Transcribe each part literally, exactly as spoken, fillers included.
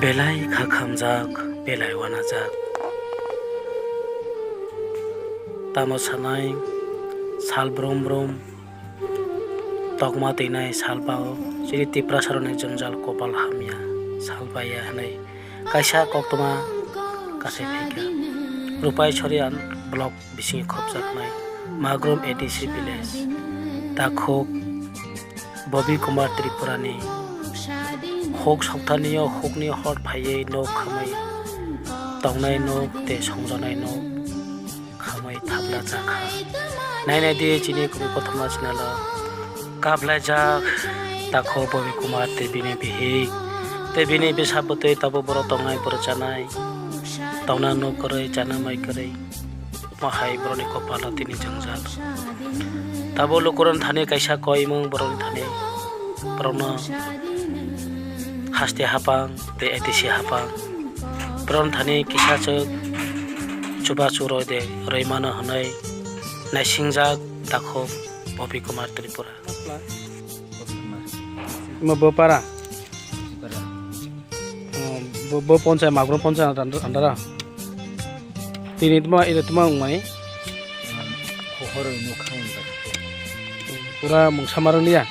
Belai kha khamjak, belai uanajak. Tamo sanai sal brum brum tokma twinai sal bao chini Tiprasarokni jwngjal kopal hamya sal baiya hwnwi kaisa koktwma kasai phaikha. Rupai Sorian block bisingo khopjaknai Magrum A D C village. Takhuk Bobby Kumar Tripurani huk sokthani o hukni hor phaiwi nok khamwi tongnai nok tei songjaknai nok khamwi thapla chakha. Nainai di chini kubui kothoma channel o kaplaijak takhuk Bobby Kumar tei bini bihik tei bini bwsa bwtwi tabuk borok tongnai borok chanai tongna nok kwrwi chana mai kwrwi. Mo hai borokni kopalo tini jwngjal. Tabo lukurokni thani kaisa koimung borokni thani. Borokno haste hapang tei A D C hapang. Borokni thani kisa chwk chubachu roi de roi mano hwnwi naisingjak takhuk Bobby Kumar Tripura. Mo bo para. Oh, bo, bo ponchai, Magrum ponchai under, under. Tini tma, ida tma wngmani? Pura mungsa marwng liya?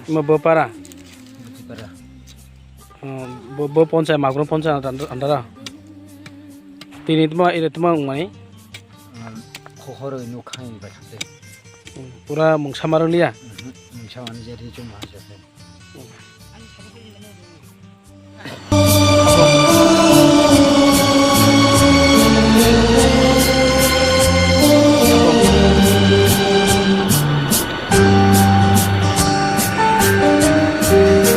Mo bo para? Oh, bo, bo ponchai, Magrum ponchai under, under. Tini tma, ida tma wngmani? Pura mungsa marwng liya? Mungsa mani je ri chuma je.